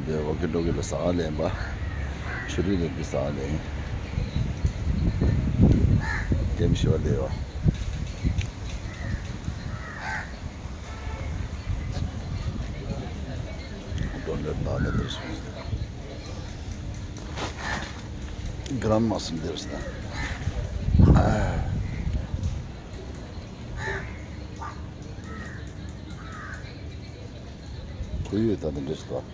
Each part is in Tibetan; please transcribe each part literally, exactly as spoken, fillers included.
འདི་ཝོ་ཀི་ཊོ་ཀི་ལ་ཟ་ཁང་ལེན་པ། ཆུ་རུད་ལ་འདི་ཟ་ཁང་ལེན། ཀེམ་བཞི་པ་ལས་པ། ཌོ་ནཊ་ནང་ནས་འདིར་སོང་། གྷ་རན་མ་སི་འདིར་སོང་། ཁོར་ཡུག་ད་ལྟ་འདྲ་ཞིག་འདུག་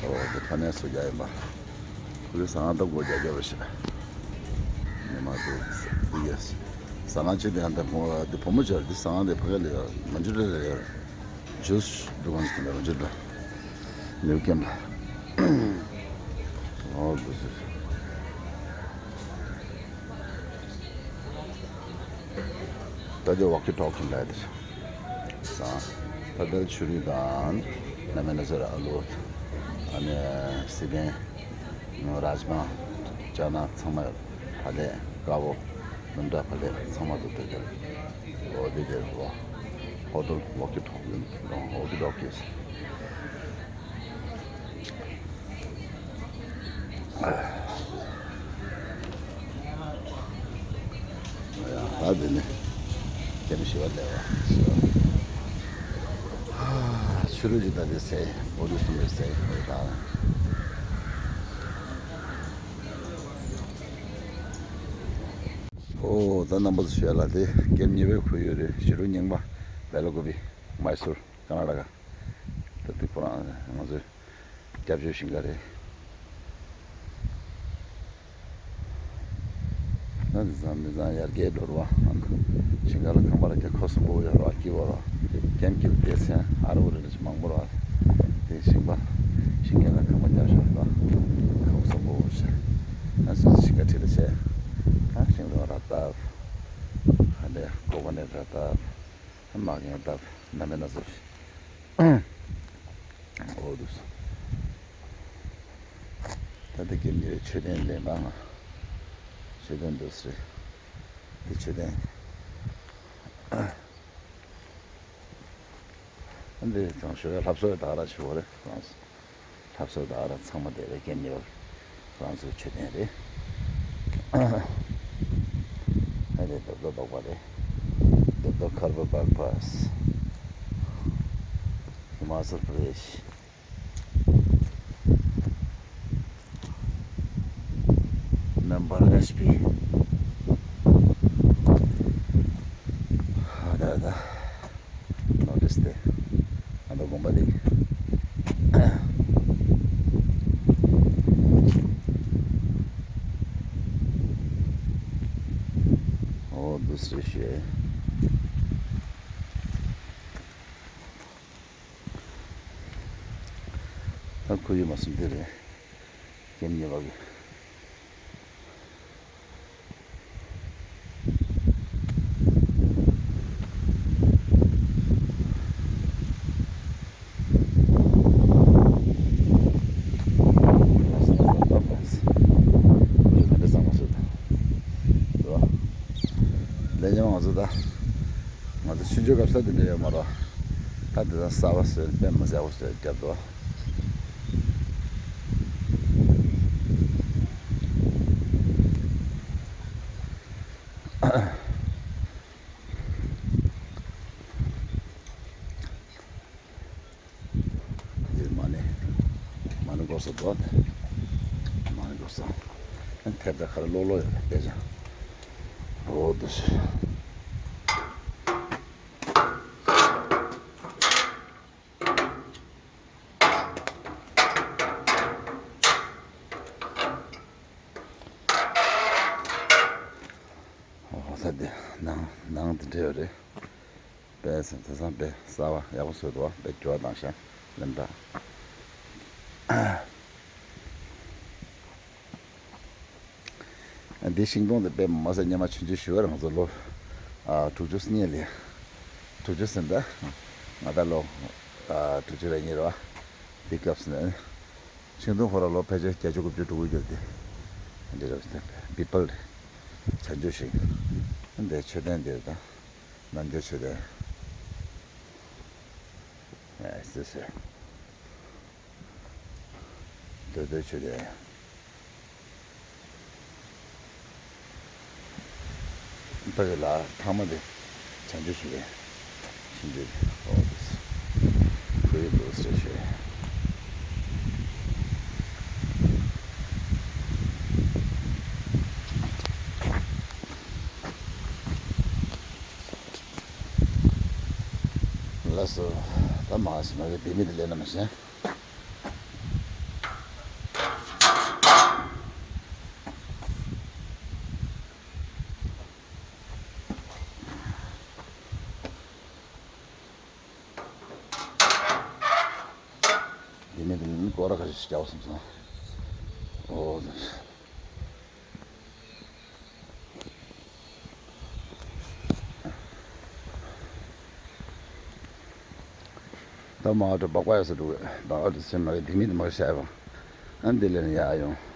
ཨོ་དེ་ཕ་ནས་སུ་རྒྱག་ཡིན་པ། ཁོར་ཡུག་ཟ་ཁང་ད་སྒོ་རྒྱག་རྒྱག་པ་ཞིག་ཉི་མ་དེ་དེ་གས་ཟ་ཁང་ཆེ་དེ་ཡང་དེ་བུ་དེ་བུ་མོ་ཆེ་བ་དེ་ཟ་ཁང་དེ་ཕ་གི་ལ་ཡོད། ང་ཚོ་ལ་ལ་ཡོད། ཇུས་འདུ་ཁང་ཞིག་ལ་ང་ཚོ་ལ་ནེའུ་ཀེམ་ལ། ཨོ་དེ་སུ་ད་དེ་ཝོ་ཀི་ཊོ་ཀི་ལ་དེ། ཟ། ད་ལྟ་ཆུ་རུད་དང་། ན་མེ་ན་ཟེར་ཨ་ལུ། ཨ་ནི་སི་པན། རཱཇ་མ། ཅ་ན་ཚང་མ་ཕ་ལེ། ཀ་བོ། སྣུམ་དྲག་ཕ་ལེ་ཚང་མ་འདུག་དེ་དེར། འོ་དེ་དེར་འོ། ཧོ་ཊེལ་ཝོ་ཀི་ཊོ་ཀི་ཡིན། ཝོ་ཀི་ཊོ་ཀི་ཡིན། ད་དེ་ནི་ཀེམ་བཞི་པ་ལས་པ། ཆུ་རུད་ཅིག་ད་དེ་ཟས་བོ་དུ་གསུམ་རེ་ཟས་ཡོད་ད། ཨོ་ད་རྣམ་པ་ཚོ་ཞོལ་ལ་དེ་ཀེམ་གཉིས་པའི་ཁོར་ཡུག་རེད། བྱི་རུ་རྙིང་པ། བེ་ལ་ཀུ་པི། མའི་སུར། ཀར་ན་ཊ་ཀ། ད་དེ་ཁོ་རང་ང་ཚོའི་སྐྱབས་བཅོལ་ཞིང་ཁ་རེད། ད་དེ་ཙམ་མི་ཙམ་ཡར་རྒྱས་འགྲོ་རུ་བ། ཞིང་ཁ་ལ་ཁང་པ་ར་རྒྱ་ཁོ་སོང་པོ་ཡོད་ར་སྐྱིད་པ་ར། ཀེམ་སྐྱིད་པ་དེ་ཚན་ཨ་རུ་རེ་རེ་མང་པོ་ར། དེ་ཞིང་པ་ཞིང་ཁ་ལ་ཁང་པ་རྒྱབ་ཤོག་ད་ཁོ་སོང་པོ་བྱས། ང་ཚོ་ཞིང་ཁ་ཁྲིད་ལ་བྱས། ད་ཞིང་ལོ་ར་བཏབ། ཧ་ལས་ཀོ་ཀོ་ནཊ་ར་བཏབ། མ་གིན་ད་ན་མེ་ན་ཟོ་ཤི། འོ་འདུག་སོང་། ད་ལྟ་ཀེམ་གཉིས་པའི་མཆོད་རྟེན་ལེན་པ་ང་། མཆོད་རྟེན་འདུག་སེ་རེད། འདི་མཆོད་རྟེན། འདི་ཚང་ཞོ་ཡ་ལྷ་བཟོ་ཡ་ད་ག་ར་ཞུ་བ་རེད་ཁོ་རང་ཚོ། ལྷ་བཟོ་དང་ཨ་ར་ཚང་མ་དེ་རེད། ཀེམ་གཉིས་པ་ཁོ་རང་ཚོའི་མཆོད་རྟེན་རེད། ཨ་རེ་རྡོ་རྡོ་འབག་པ་རེད། རྡོ་རྡོ་ཁར་བོ་འབག་པ། ཧི་མ་ཅལ་པྲ་དེཤ། ནམ་བར་ཨེཆ་པི། ཨ་ད་ད། ནོ་ཊིས་དེ། ཨ་ད་དགོན་པ་དེ། ཨོ་དུ་སི་ཤེ། ད་ཁོ་ཡོད་མ་སོང་དེ་རེད། ཀེམ་གཉིས་པ་གི། ལས་ཉམས་ང་ཚོ་ད། ང་ཚོ་ཆུང་ཆུང་སྐབས་ས་དེ་འདྲ་ཡོད་མ་རེད། ད་དེ་དང་གསར་པ་བཟོས་དཔེ་མི་སྲིད་པ་བཟོས་བརྒྱབ་འདུག་འདིར་མ་ཎི། མ་ཎི་སྒོར་ས་འདུག་མ་ཎི་སྒོར་ས། ཐེབས་རྩ་ཁ་ལ་ལོག་ལོག་ཡོད་རེད་དཔེ་ཆ། འོ་འདུག་སེ། འོ་ད་འདི་ནང་ནང་འདི་འདྲ་ཡོད་རེད། དཔེ་སེམས་ཚ་སང་དཔེ་གསར་པ་ཡག་པོ་བཟོས་འདུག་དཔེ་འགྱུར་བ་བཏང་ཤག་ལེམ་ད། འདི་ཤིང་སྡོང་འདི་དཔེ་མ་ཟད་སྔོན་མ་ཆུང་ཆུང་ཞུ་བར་ང་ཚོ་ལོ་ཨ་དྲུག་ཅུ་སྔོན་ལ། དྲུག་ཅུ་ཟིན་ད། ང་ད་ལོ་ཨ་དྲུག་ཅུ་རེ་གཉིས་རེད་བ། འདི་སྐབས་སུ་ནས། ཤིང་སྡོང་ཁོ་ར་ལོ་ཕལ་ཆེར་བརྒྱད་ཅུ་དགུ་བཅུ་འགྲོ་གི་ཡོད་དེ། འདི་རེད་བ། བི་པལ་རེད། བྱང་ཆུབ་ཤིང་། འདི་མཆོད་རྟེན་འདིར་དང་། རྣམ་རྒྱལ་མཆོད་རྟེན། ཨེ་སི་སི། དོ་དོ་ཆུ་རེད། ཕ་གི་ལ་ཐང་མ་དེ་བྱང་ཆུབ་ཆུ་རེད། ཤིང་འབྲས་ཨོ་དེ་ཁོའི་ལོ་སེ་ཆུ་རེད། ལགས་སོ། ད་མ་སི་མ་གི་ལྡེ་མིག་དེ་ལེན་ན་མ་ཤེས། ལྡེ་མིག་དེ་ལེན་ན་སྐོར་ར་ཁ་ཤས་ཤིག་རྒྱག་སོང་སོང་། ཨོ། ད་མ་འགྲོ་སྦག་སྦག་ཡོད་ས་འགྲོ་གི་སྦག་སྦག་འགྲོ་སེམས་མ་གི་ལྡེ་མིག་དེ་མ་གི་བཤད་པ། ཨ་འདི་ལས་ནི་ཡར་ཡོང་།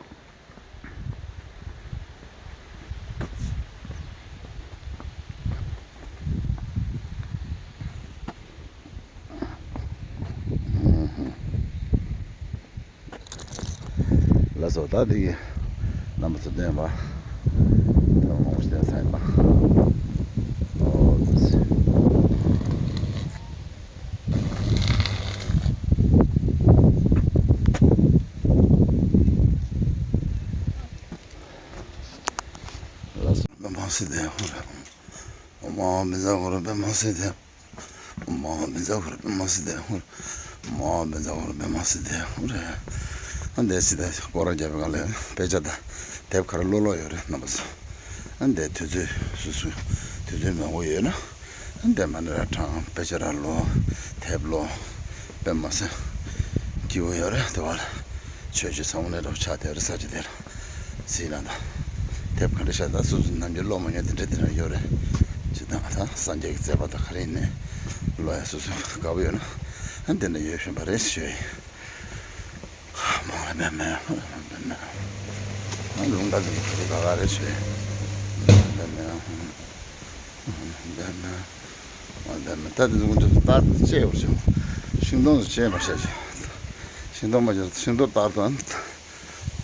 ལགས་སོ། ད་འདི་གི་རྣམ་པ་ཚོ་སྟོན་པ། ད་མང་པོ་ཞིག་སྟོན་ཚར་ཡིན་པ། ཨོ་ཙི། ལགས་སོ། པདྨ་སིདྡྷི་ཧཱུྃ། ཨོཾ་ཨཱཿཧཱུྃ་བཛྲ་གུ་རུ་པདྨ་སིདྡྷི། ཨོཾ་ཨཱཿཧཱུྃ་བཛྲ་གུ་རུ་པདྨ་སིདྡྷི་ཧཱུྃ། ཨོཾ་ཨཱཿཧཱུྃ་བཛྲ་གུ་རུ་པདྨ་སིདྡྷི་ཧཱུྃ་རེད། ཨ་འདས་སི་ད་སྐོར་ར་རྒྱབ་པའི་སྒང་ལ་དཔེ་ཆ་དང་དེབ་ག་རེ་ཀློག་ཀློག་ཡོད་རེད་རྣམ་པ་ཚོ། ཨ་འདས་དུས་ཚོད་སོ་སོ་དུས་ཚོད་མང་པོ་ཡོད་ན། ཨ་འདས་མ་ཎི་ར་བགྲང་དཔེ་ཆ་ར་ཀློག་དེབ་ཀློག་དཔེ་མ་སྲིད་སྐྱིད་པོ་ཡོད་རེད་དེ་བ་ལ། ཆོས་བྱེད་ཚང་མ་ནས་རོགས་ཆགས་དེ་རེད་ས་ཆ་དེ་ལ། སྲིད་ན་ད། དེབ་ག་འདྲ་ཤ་ད་སོ་སོ་ནམ་རྒྱུན་ཀློག་མ་མྱོང་དེ་འདྲ་དེ་འདྲ་ཡོད་རེད། ཇི་ལྟར་ད་སངས་རྒྱས་ཀྱི་མཛད་པ་དང་ག་རེ་ཡིན་ནའི་ཀློག་ཡ་སོ་སོ་དགའ་པོ་ཡོད་ན། ཨ་འདི་འདྲ་ཡོད་བཞིན་པ་རེད་ཞུ་ཡ་ཡིན། མ་ལ་མེ་མེ་མ་ལ་མེ་མེ། ཨ་ལུང་པ་འདི་ག་རེ་ག་རེ་ཞུ་ཡ་ཡིན། མེ་མེ་མེ་མེ། མ་ལ་མེ་མེ། ད་འདི་ཚོ་ཀུན་སྤྱོད་ལྟར་དུ་བཅད་བར་བྱུང་། ཤིང་སྡོང་དུ་བཅད་མ་བྱ་ཞིང་། ཤིང་སྡོང་མ་བྱ་ཤིང་སྡོང་ལྟར་དུ།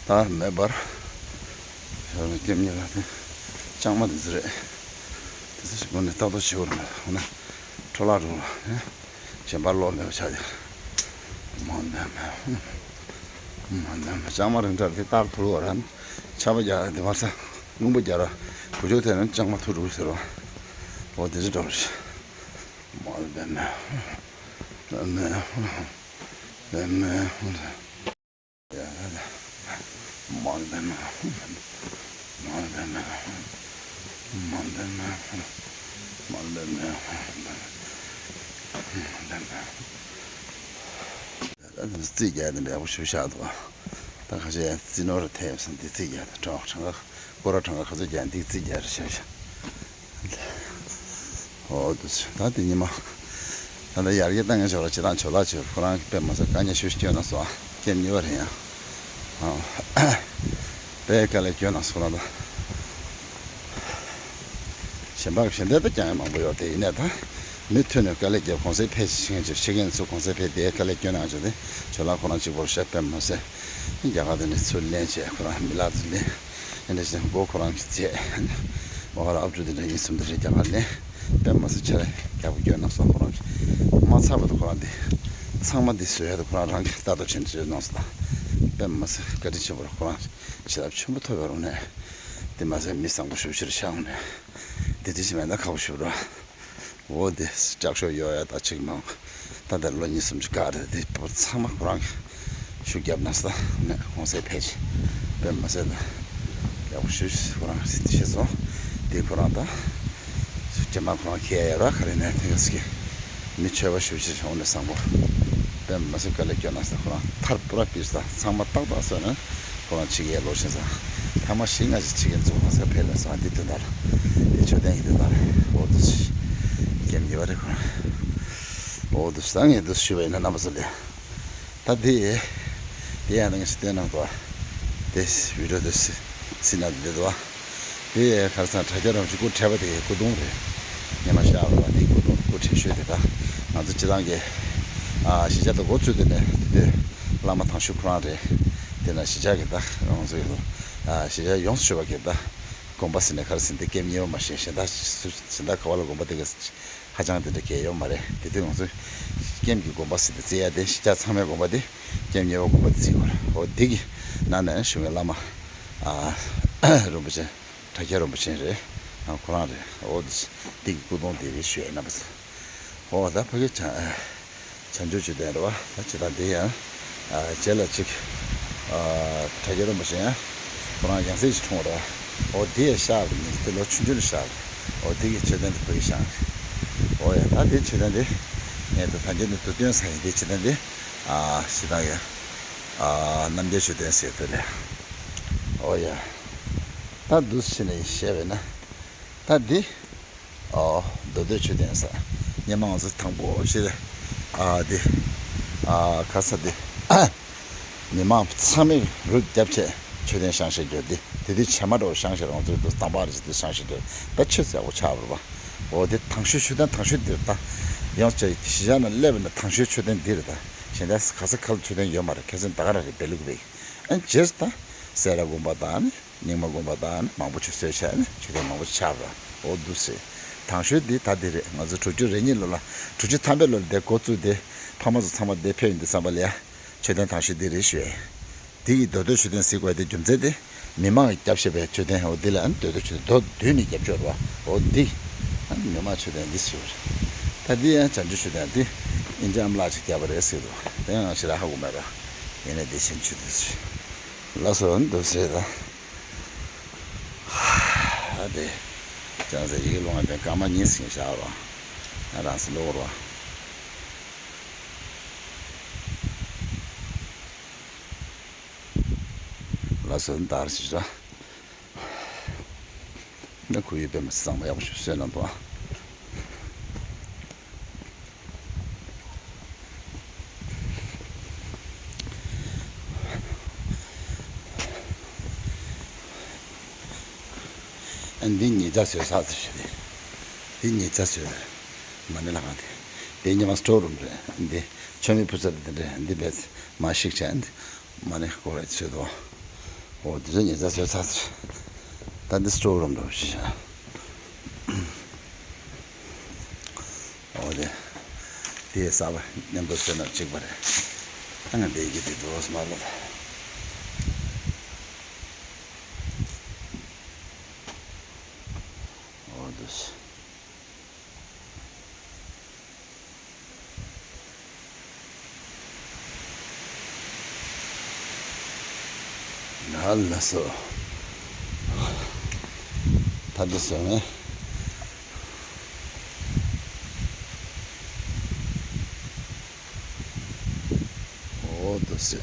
ད་མེད་པར། ཞོར་ནས་སྐྱེམས་ཉེ་བ་དེ་ལྕང་མ་དེ་ཚོ་རེད། དེ་ཚོ་ཞིག་སྒོ་ནས་ལྟ་རྟོག་བྱེད་དགོས་རེད། འོ་ན་འཕྲོ་བརླག་འགྲོ་བ་ནས་གཞན་པ་ལོག་མེད་པ་ཆགས་ཀྱི་རེད། མ་འདམ་མ་འདམ་ལྕང་མ་རིང་དྲགས་དེ་ལྟར་དུ་ལོག་ར་ཆར་པ་རྒྱག་དེ་མར་ས་རླུང་པ་རྒྱག་ར་བུ་ཆུ་དེ་རང་ལྕང་མ་ཐུག་འགྲོ་གི་ཟེར་བ། འོ་དེ་ཚོ་འགྲོ་རེད། མ་འདམ་མ་འདམ་མ། རྩིས་རྒྱག་ནི་འབེལ་པོ་ཞུ་བཞག་འདུག་ད་ཁ་ཤས་རྩིས་ནོར་ཐེབས་སོང་འདི་རྩིས་རྒྱག་ནི་གྲངས་གྲངས་ཀ་སྐོར་ར་གྲངས་ཀ་ག་ཚོད་རྒྱག་འདི་རྩིས་རྒྱག་རེ་བྱས་བཞག་ཨོ་དུ་ད་དེ་ཉི་མ། ད་ལྟ་ཡར་རྒྱས་བཏང་མཁན་ཞོར་ལ་ཅི་རང་ཇོ་ལགས་ཆེ་ཁོ་རང་གི་དཔེ་མ་ཟད་དཀའ་ངལ་ཤུགས་ཤིག་སྐྱོན་གནང་སོང་ཨ། ཁྱེད་གཉིས་པ་རེད་ཡང་། ཨ། དཔེ་དཀའ་ལས་སྐྱོན་གནང་སོང་ལ་ད། གཞན་པ་གཞན་དོན་དུ་ཀྱང་མང་པོ་ཡོད་དེ་ཡིན་ནས་ད། མུ་མཐུད་ནས་དཀའ་ལས་རྒྱབ་གོང་ཚད་འཕེལ་ཞིག་ཤེས་མཁན་ཚོ་ཤེས་མཁན་ཚོ་གོང་ཚད་འཕེལ་དེ་དཀའ་ལས་སྐྱོན་གནང་བྱུང་སྟེ་ཇོ་ལགས་ཁོ་རང་གཅིག་པོར་བཤད་དཔེ་མ་ཟད། རྒྱ་གར་དེ་ནས་ཚུར་ལེན་བྱས་ཁོ་རང་མི་ལག་ཚུར་ལེན། ཨེ་འདྲ་ཞིག་མགོ་ཁོ་རང་གིས་བཅད། མ་ཧ་ར་ཨབ་ཕྲུག་དེ་འདྲ་ཡིན་གསུམ་དེ་རེད་རྒྱ་གར་ལེན། དཔེ་མ་ཟད་ཆ་རེ་རྒྱ་པོ་སྐྱོན་གནང་སོང་ཁོ་རང་གིས། མ་ཚར་བར་དུ་ཁོ་རང་དེ། ཚང་མ་འདི་བཟོ་ཡ་དེ་ཁོ་རང་རང་གིས་ལྟ་རྟོག་བྱས་ནས་བཟོས་གནང་སོང་ད། དཔེ་མ་ཟད་བཀའ་དྲིན་ཆེན་པོ་རེད་ཁོ་རང་གིས་བྱིན་རླབས་ཆེན་པོ་ཐོབ་ཡོད་རུང་ནས། དེ་མ་ཟད་མི་བཟང་པོ་ཞེ་པོ་ཅིག་རེད་ཤག་འོང་ནས། དེ་འདྲ་ཞིག་མེད་ན་ཁག་པོ་ཞེ་པོ་རེད། འོ་དེ་ལྕགས་ཤོག་གཡོག་ཡ་ད་ཅིག་མང་། ད་ལྟ་ལོ་གཉིས་གསུམ་ཅིག་བཀག་རེད་དེ་པོ་ཚང་མ་ཁོ་རང་གིས་ཤུགས་རྒྱབ་ན་ས་ནས་གོང་ཚད་འཕེལ་ཆེ་དཔེ་མ་ཟད་ད་ཡག་པོ་ཞུ་ཁོ་རང་གིས་བྱས་སོང་དེ་ཁོ་རང་ད་སྐྱེ་མ་ཁོ་རང་ཁྱེད་ཡ་ར་ག་རེ་ནས་དེ་ག་ཟིག་གི་མི་ཆོས་པ་ཞུ་ཆེ་བྱུང་ནས་བཟང་པོ་དཔེ་མ་ཟད་དཀའ་ལས་སྐྱོན་ན་ས་ཁོ་རང་ཐར་པུ་ར་པིར་ས་ཚང་མ་ཏག་ཏག་བཟོས་ནས། ཁོ་རང་ཕྱི་རྒྱལ་ལོག་ཕྱིན་ཙང་། ཐ་མ་བཞི་ལྔ་ཞིག་ཕྱི་རྒྱལ་འཛུགས་མ་ཟེར་ཕེབས་ལ་སོང་འདི་དོན་དག་ལ། དེ་མཆོད་རྟེན་གྱི་དོན་དག་ལ་འོ་དུ་ཞིག་རྒྱབ་ཉེ་བ་རེད་ཁོ་རང་། འོ་དུ་བཟང་ངེ་དུ་ཞུ་བ་ཡིན་ན་རྣམ་པ་ཚོ་ལ། ད་དེ། དེ་ཡང་ང་ཞིག་བསྟན་གནང་དོ། དེ་བི་ཌིའོ་དུ་སི་སི་ན་དེ་དོ། དེ་ཁར་སང་དྲ་རྒྱ་རང་གི་སྐུ་བྲེགས་པ་དེ་སྐུ་གདུང་རེད། ཉི་མ་ཤར་བ་དེ་སྐུ་གདུང་སྐུ་བྲེགས་ཤོས་དེ་ད་ང་ཚོ་སྤྱི་བཏང་གི་ཨ་གཞིས་ཆགས་དུ་འགོ་ཚུགས་དེ་ནས་དེ་དུས། བླ་མ་དང་ཤོས་ཁོ་རང་རེད། དེ་ན་གཞིས་ཆགས་ཀྱི་ད་ང་ཚོ་ཡོད་ལ། གཞིས་ཆགས་ཡོངས་སུ་ཆོད་པ་གི་ད་དགོན་པ་ཟེར་ནས་ག་རེ་ཟེར་འདི་ཀེམ་གཉིས་པ་མ་གཞི་གཞན་དག་སུ་གཞན་དག་ག་བ་ལ་དགོན་པ་དེ་ག་ཧ་ཅང་དེ་འདྲ་གས་ཡོད་མ་རེད། དེ་དུས་ང་ཚོ་ཀེམ་གྱི་དགོན་པ་ཟེར་ཏེ་བརྩི་ཡ་དེ་གཞིས་ཆགས་ཚང་མའི་དགོན་པ་དེ་ཀེམ་གཉིས་པ་དགོན་པ་དེ་བརྩི་དགོས་རེད། འོ་དེ་གི་ནང་ནས་བཞུགས་པའི་བླ་མ་རིན་པོ་ཆེ་གྲགས་རྒྱན་རིན་པོ་ཆེ་རེད། ཁོ་རང་རེད། འོ་དེ་དེ་གི་སྐུ་གདུང་དེ་རེད་ཞུ་ཡ་ཡིན་ན་པ་ཚོ། འོ་ད་ཕ་གི་བྱང་བྱང་ཆུབ་མཆོད་རྟེན་རེད་བ། ད་ཇི་ལྟར་འདི་ཡང་རྗེས་ལ་ཅིག་གྲྭ་རྒྱ་རིན་པོ་ཆེ་ཡང་ཁོ་རང་ཡང་སྲིད་ཅིག་འཁྲུངས་རེད་བ། འོ་འདི་ཡང་ཤག་རེད། ཉིན་དེ་ལོ་ཆུང་ཆུང་ནས་ཤག་རེད། འོ་འདི་གི་མཆོད་རྟེན་དེ་ཕ་གི་བཞེངས་རེད། འོ་ཡ་ད་དེ་མཆོད་རྟེན་དེ་ངས་ད་ད་ཁྱོད་ནས་དུ་སྟོན་ས་ཡིན། དེ་མཆོད་རྟེན་དེ་ཞེ་སྡང་གི་རྣམ་རྒྱལ་མཆོད་རྟེན་ཟེར་དེ་ལས། འོ་ཡ་ད་འདུག་ཕྱི་ནས་བཤད་པས་ན་ད་འདི། ཨོ། མདོ་སྟོད་མཆོད་རྟེན་ཟེར། སྔོན་མ་ང་ཚོ་དང་པོ་ཞིག་ཨ་འདི་ཨ་ག་ས་འདི་མི་མང་ཚང་མས་རུབ་བརྒྱབ་བྱས་མཆོད་རྟེན་བཞེངས་བཞག་རྒྱུ་འདི་དེ་དུས་བྱེ་མ་འདྲ་བོ་བཞེངས་བཞག་རང་ཚོའི་འདུག་དམ་པ་རེ་ཞིག་འདུག་བཞེངས་བཞག་རྒྱུ་ད་ཆོས་ཟེར་བོ་ཆགས་པ་རེད་པ། འོ་འདི་དང་ཤོས་མཆོད་རྟེན་དང་ཤོས་འདིར་ད་ཡང་ཅི་ཞིག་ཡང་ན་སླེབས་ན་དང་ཤོས་མཆོད་རྟེན་འདི་རེད། ད་གཞན་དག་ག་ས་ག་ལ་མཆོད་རྟེན་ཡོད་མ་རེད། ཁ་སང་ད་ག་རང་རེད་བེ་ལུག་བེ། ཨ་རྗེས་ད་སེ་ར་དགོན་པ་དང་ནི། རྙིང་མ་དགོན་པ་དང་ནི་མང་པོ་ཅིག་བཟོས་བྱས་ནས་མཆོད་རྟེན་མང་པོ་ཅིག་ཆགས་པ་འོ་འདུག་ཟེར། དང་ཤོས་འདི་ད་འདི་རེད། ང་ཚོ་དྲུག་ཅུ་རེ་གཉིས་ལོ་ལ་དྲུག་ཅུ་ཐམ་པའི་ལོ་ལ་འདི་འགོ་བཙུགས་ཏེ་ཕ་མ་ཚོ་ཚང་མ་འདི་ཕེབས་ཡོང་དུས་ཙམ་པ་ལ་ཡ་མཆོད་རྟེན་དང་ཤོས་འདི་རེད་ཞུས། འདི་ཡི་མདོ་སྟོད་མཆོད་རྟེན་ཟེར་དགོས་དེ་རྒྱུ་མཚན་དེ་མི་མང་གིས་བརྒྱབ་བཞག་པའི་མཆོད་རྟེན་འོ་འདི་ལ་མདོ་སྟོད་མཆོད་རྟེན་མདོ་བསྡུས་ནས་བརྒྱབ་ཆོག་རེད་པ། འོ་འདི་མི་མང་མཆོད་རྟེན་འདི་ཞུ་བ་རེད། ད་འདི་ཡང་བྱང་ཆུབ་མཆོད་རྟེན་འདི་ཨིན་ཇི་ཨམ་ལགས་ཅིག་བརྒྱབ་པ་རེད་ཟེར་འདུག་དེ་ཡང་ང་ཞེ་དྲག་ཧ་གོ་མེད་པ་ཡིན་ནའི་འདི་བྱང་ཆུབ་འདི་ཞུ། ལགས་སོ་འདུག་ཟེར་ད། ཨ་དེ། ཅང་ཟེར་ཡི་གེ་ལུང་བ་དེ་སྐར་མ་གཉིས་ཟིན་བཞག་རོགས། ང་རང་སེ་ལོག་རོགས། ལགས་སོ་འདར་ཞིག་ར། ནི་ཁོ་ཡི་དཔེ་མི་སྲིད་གཙང་མ་ཡག་པོ་ཞིག་བཟོས་གནང་འདུག་ཨ། ཨ་འདི་ཉེ་ཆར་བཟོས་ཚར་ཚར་ཞིག་རེད། འདི་ཉེ་ཆར་བཟོས་རེད། མ་ཎི་ལྷ་ཁང་དེ། དེ་ཉི་མ་སི་ཊོར་རུམ་རེད། འདི་མཆོད་མེ་ཕུལ་ས་དེ་འདྲ་འདི་བས་མ་ཤིག་བྱས་འདི། མ་ཎི་ཁོ་རེ་ཚོད་དོ། འོ་དེ་ཚོ་ཉེ་ཆར་བཟོས་ཚར་ཚར། ད་འདི་སི་ཊོར་རུམ་འགྲོ་ཞིག་བྱས། འོ་དེ། དེ་གསར་པ་མཉམ་དུ་བཟོས་ན་གཅིག་པ་རེད། ད་ང་འདི་གི་དེ་འགྲོ་སི་མ་ལོ། འོ་དེ། ང་ལ་སོ། ད་འདི་སོང་ངས། འོ་དེ་སོ།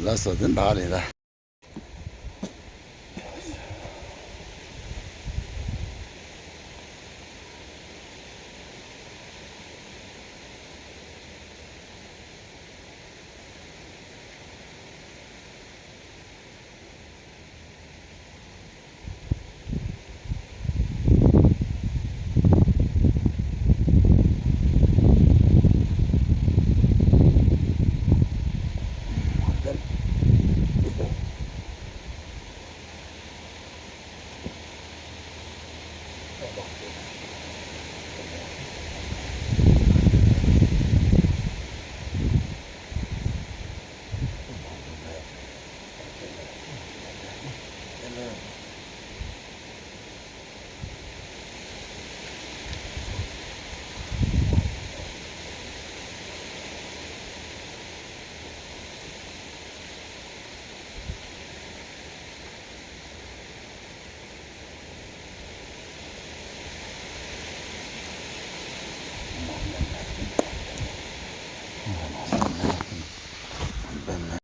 ལགས་སོ་དེ་འདྲ་རེད་ལ།